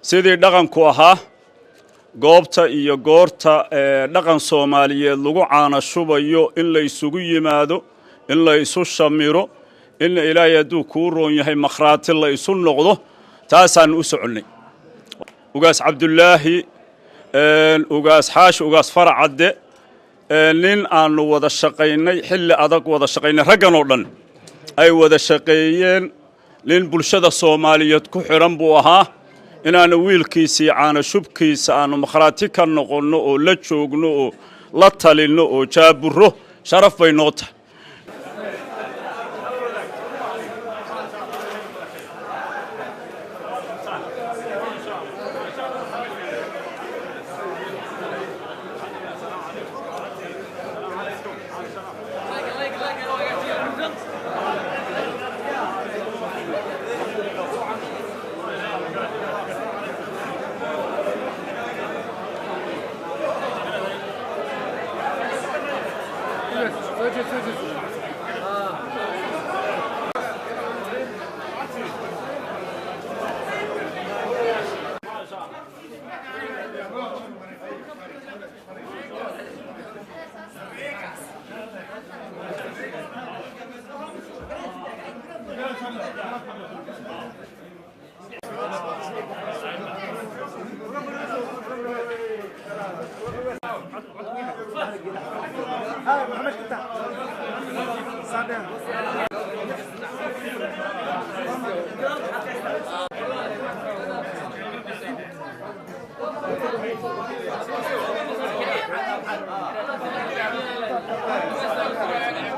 Sidii dhaqanku ahaa, goobta iyo goorta dhaqan Soomaaliyeed lagu caana shubayo in la isugu yimaado, in la isu shamiro, in Ilaahay hadduu kuu roon yahay makhraati la isu noqdo, taasaannu u soconnay. Ugaas Cabdulaahi Ugaas Xaashi Ugaas Faracadde, nin aanu wada shaqaynay, xilli adag wada shaqaynay, raggan oo dhan ay wada shaqeeyeen, nin bulshada Soomaaliyeed ku xidhan buu ahaa. Inaanu wiilkiisii caano shubkiisa aanu makhraati ka noqonno oo la joogno oo la talinno oo jaaburo, sharaf bay noo tahay.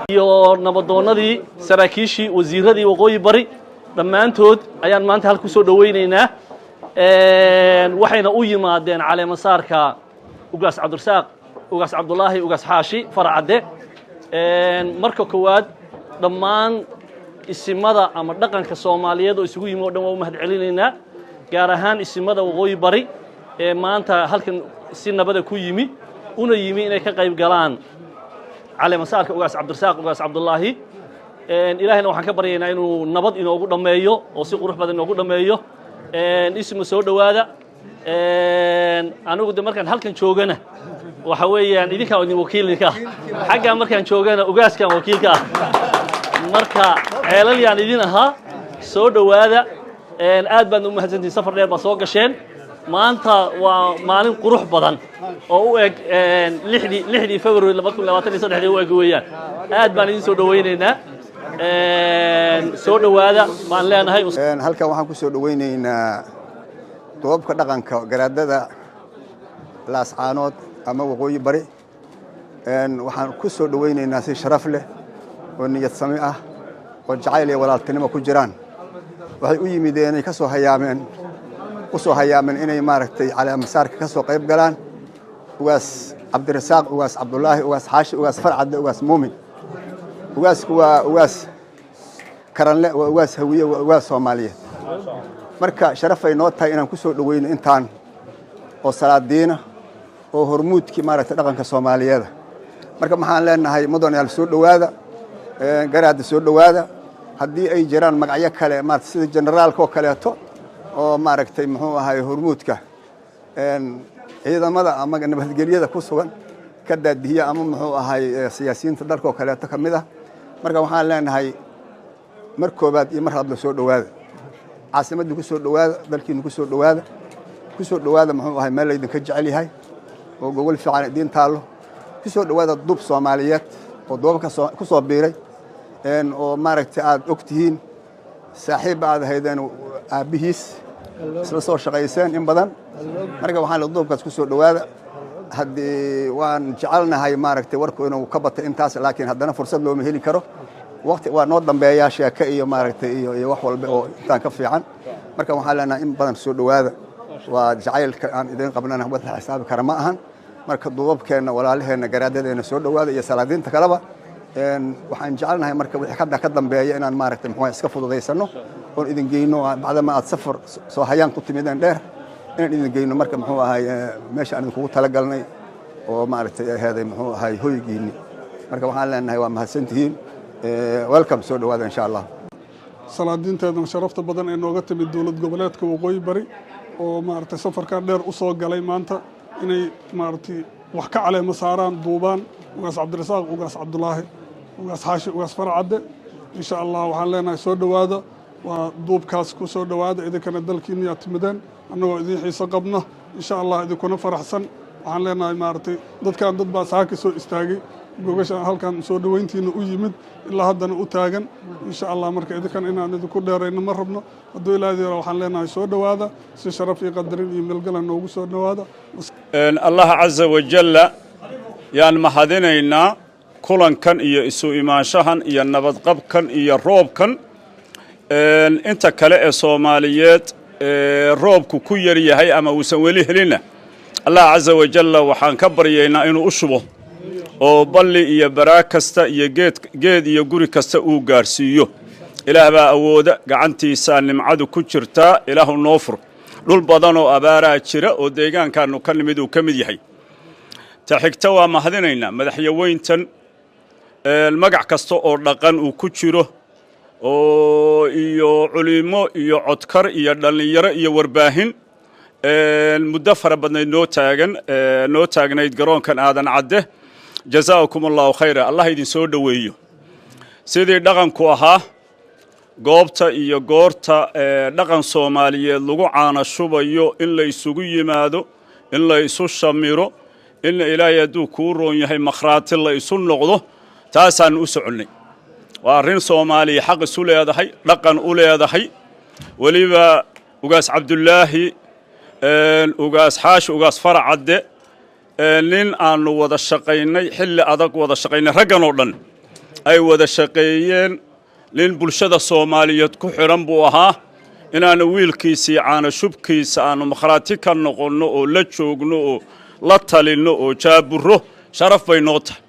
Iyo nabadoonnadii, saraakiishii, wasiiradii Waqooyi Bari, dhammaantood ayaan maanta halka kusoo dhowaynaynaa. Waxayna u yimaadeen caleemasaarka Ugaas Cabdirasaaq Ugaas Cabdulaahi Ugaas Xaashi Faracadde. Marka koowaad, dhammaan isimada ama dhaqanka Soomaaliyeed oo isugu yimi o dhan waa u mahad celinaynaa, gaar ahaan isimada Waqooyi Bari ee maanta halkan si nabada ku yimi, una yimi inay ka qayb galaan caleemasaarka Ugaas Cabdirasaaq Ugaas Cabdulaahi. Ilaahayna waxaan ka baryaynaa inuu nabad inoogu dhammeeyo oo si qurux badan inoogu dhammeeyo. Isma soo dhowaada. Anigu de markaan halkan joogana waxa weeyaan idinkaan idin wakiilka ah, xaggaan markaan joogana ugaaskaan wakiilka ah. Marka ceelalyaan idin ahaa. Soo dhowaada, aad baadna u mahadsantihin. Safar dheer baa soo gasheen. Maanta waa maalin qurux badan oo u eg 6dii February 2023dii u eg weeyaan. Aad baan idin soo dhowaynaynaa. Soo dhowaada baan leenahay. Halkan waxaan ku soo dhowaynaynaa duubabka dhaqanka, garaadada Laascaanood ama Waqooyi Bari. Waxaan ku soo dhowaynaynaa si sharaf leh oo niyad sami ah oo jacayl iyo walaaltinimo ku jiraan. Waxay u yimideen inay ka soo hayaameen, u soo hayaameen inay maaragtay caleemasaarka ka soo qayb galaan Ugaas Cabdirasaaq Ugaas Cabdulaahi Ugaas Xaashi Ugaas Farcadde Ugaas Muumin. Ugaasku waa ugaas Karanle, waa ugaas Hawiye, waa ugaas Soomaaliyeed. Marka sharafay noo tahay inaan ku soo dhoweyno intaan oo salaadiina oo hormuudkii maaragtay dhaqanka Soomaaliyeeda. Marka maxaan leenahay? Mudanayaal, soo dhowaada. Garaadda, soo dhowaada. Haddii ay jiraan magacyo kale, maarata, sida generaalka oo kaleeto oo maaragtay muxuu ahay hormuudka ciidamada ama nabadgelyada ku sugan ka daadihiya ama muxuu ahay siyaasiyiinta dalka oo kaleeto ka mid ah. Marka waxaan leenahay mar koobaad iyo mar hadla, soo dhowaada caasimadda, ku soo dhowaada dalkiinu, ku soo dhowaada, ku soo dhowaada muxuu ahay meel laydinka jecel yahay oo gogol fiican idiin taallo. Ku soo dhowaada dub Soomaaliyeed oo duubabka ku soo biiray oo maaragtay aad og tihiin, saaxiib aad ahaydeen, aabbihiis isla soo shaqayseen in badan. Marka waxaan le duubkaas ku soo dhowaada. Haddii waan jecelnahay maaragtay warku inuu ka batay intaas, laakiin haddana fursad looma heli karo. Waqti waa noo dambeeyaa sheeke iyo maaragtay iyo wax walba oo intaan ka fiican. Marka waxaan leenahay in badan soo dhowaada. Waa jacaylka aan idin qabnana wax la xisaabi kara ma ahan. Marka duubabkeenna, walaalaheenna, garaadadeenna, soo dhowaada iyo salaadiinta kaleba. Waxaan jecelnahay marka wixii hadda ka dambeeya inaan maaragtay muxuu iska fududaysano oon idin geyno, bacdama aad safar soo hayaan ku timideen dheer, inaan idin geyno marka muxuu ahay meesha aan idinkugu talagalnay oo maaragtay aheeday muxuu ahay hoygiinni. Marka waxaan leenahay waa mahadsantihiin. Welcome, soo dhowaada insha Allah. Salaadiinteedana sharafta badan ee nooga timid dowlad goboleedka Waqooyi Bari, Oo maaragtay safarkaa dheer u soo galay maanta inay maaragtay wax ka caleemo saaraan, duubaan Ugaas Cabdirasaaq, Ugaas Cabdulaahi, Ugaas Xaashi, Ugaas Farcadde. Insha Allah waxaan leenahay soo dhowaada, waa duubkaas ku soo dhowaada. Idinkana dalkiiniyaa timideen, annagoo idiin xiiso qabna, insha Allah idinkuna faraxsan. Waxaan leenahay maaragtay dadkan dad baa saaka soo istaagay gogasha halkan soo dhoweyntiina u yimid, ilaa haddana u taagan, insha Allah. Marka idinkan inaan idinku dheerayno ma rabno. Hadduu Ilaahi yaro, waxaan leenahay soo dhowaada, si sharaf iyo qadarin iyo milgala noogu soo dhowaada. Allah caza wajalla yaan mahadinaynaa kulankan iyo isu imaanshahan iyo nabadqabkan iyo roobkan. Inta kale ee Soomaaliyeed roobku ku yar yahay ama uusan weli helinna, Allah caza wajalla waxaan ka baryaynaa inuu u shubo oo balli iyo baraa kasta iyo geed geed iyo guri kasta uu gaadhsiiyo. Ilaah baa awooda, gacantiisaa nimcadu ku jirtaa. Ilaahu noo fur. Dhul badan oo abaaraa jira oo deegaankaanu ka nimid uu ka mid yahay. Ta xigta, waa mahadinaynaa madaxyaweyntan, magac kasta oo dhaqan uu ku jiro oo iyo culimo iyo codkar iyo dhallinyaro iyo warbaahin, muddo fara badnayd noo taagan, noo taagnayd garoonkan Aadan Cadde. Jazaakum Allahu khayra, Allah idin soo dhoweeyo. Sidii dhaqanku ahaa, goobta iyo goorta dhaqan Soomaaliyeed lagu caana shubayo in la isugu yimaado, in la isu shamiro, in Ilaahay hadduu kuu roon yahay makhraati la isu noqdo, taasaannu u soconnay. Waa arrin Soomaaliya xaq isu leedahay, dhaqan u leedahay. Weliba Ugaas Cabdulaahi, Ugaas Xaashi, Ugaas Faracadde, nin aanu wada shaqaynay, xilli adag wada shaqaynay, raggan oo dhan ay wada shaqeeyeen, nin bulshada Soomaaliyeed ku xidhan buu ahaa. Inaannu wiilkiisii caano shubkiisa aanu makhraati ka noqonno oo la joogno oo la talinno oo jaaburo, sharaf bay noo tahay,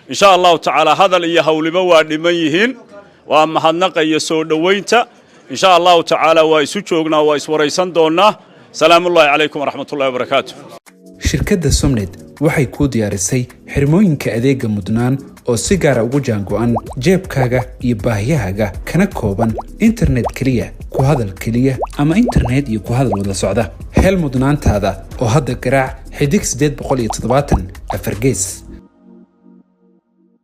insha Allahu tacaala. Hadal iyo hawliba waa dhiman yihiin, waa mahadnaqa iyo soo dhoweynta. Insha Allahu tacaala waa isu joognaa, waa iswaraysan doonnaa. Salaamullahi calaykum waraxmat ullahi wabarakaatu. Shirkadda Somnet waxay kuu diyaarisay xirmooyinka adeega Mudnaan oo si gaara ugu jaango'an jeebkaaga iyo baahiyahaaga, kana kooban internet keliya, ku hadal keliya ama internet iyo ku hadal wada socda. Hel mudnaantaada oo hadda garaac *870 4^.